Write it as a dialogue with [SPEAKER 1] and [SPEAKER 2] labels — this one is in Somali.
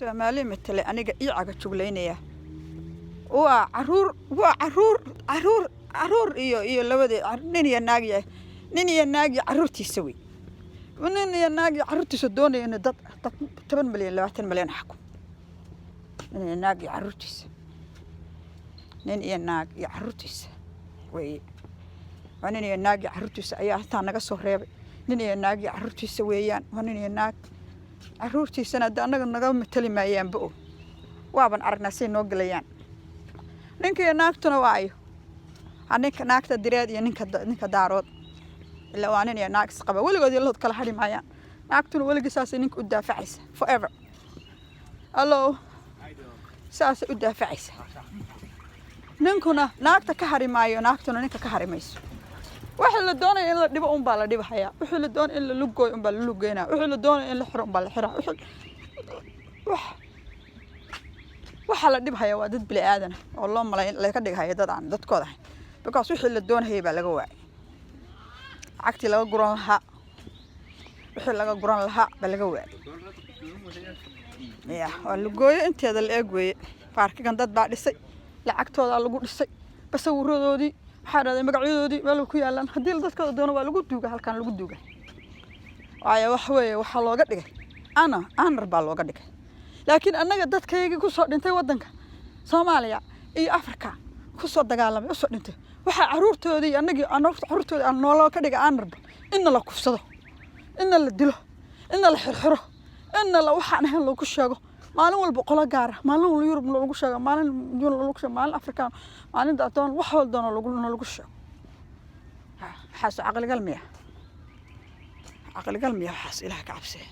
[SPEAKER 1] Soomaali matale aniga ii caga juglaynaya. Waa caruur, waa caruur, caruur, caruur iyo labadii nin iyo naag, iyo nin iyo naag iyo caruurtiisa wey. Nin iyo naag iyo caruurtiisa doonaya inuu dad 10 milyan, 20 milyan xakumo. Nin iyo naag iyo caruurtiisa, nin iyo naag iyo caruurtiisa weye. Waa nin iyo naag iyo caruurtiisa ayaa intaa naga soo reebay. Nin iyo naag iyo caruurtiisa weeyaan. Waa nin iyo naag caruurtiisana hadda annaga naga matali maayaanba o waaban aragnaa say noo gelayaan. Ninka iyo naagtuna waa ayo? Ha, ninka naagta Direed iyo ninka Daarood. Ilaa waa nin iyo naag isqaba, weligood yalahood kala hadhi maayaan. Naagtuna weligii saasay ninka u daafacaysa forever. Allo, saasay u daafacaysa. Ninkuna naagta ka hari maayo, naagtuna ninka ka hari mayso. Waxa la doonaya in la dhibo unbaa la dhibahayaa, wixii la doonaya in la lugooyo unbaa la lugeynaya, wixii la doonaya in la xiro unbaa la xiraa. Wixii wax waxaa la dhibhaya waa dad bini aadana oo loo malay laga dhighayo dad aan dadkooda ahayn, because wixii la doonahayay baa laga waayay. Lacagtii laga guran lahaa, wixii laga guran lahaa baa laga waayay. Ya, waa lugooyo inteeda la eeg weeye. Parkigan dad baa dhisay, lacagtoodaa lagu dhisay, basawiradoodii waxaa dhahday, magacyadoodii meel ku yaalaan. Haddii dadkooda doono waa lagu duuga, halkan lagu duuga. Waayo, wax weeye waxaa looga dhigay ana honor baa looga dhigay. Laakiin annaga dadkaygii kusoo dhintay waddanka Soomaaliya iyo Africa, kusoo dagaalamay, usoo dhintay, waxaa caruurtoodii iyo annagii caruurtoodii aan nooloo ka dhigay honorba inna la kufsado, inna la dilo, inna la xirxiro, inna la waxaan ahayn lagu sheego maalin walba, qolo gaara maalin walba Yurub lagu sheego, maalin Yurub lagu sheego, maalin Afrikaan, maalin adoon, wax waldoona lagu sheego. Waxaas caqligal miya? Caqligal miya waxaas? Ilaah ka cabsee.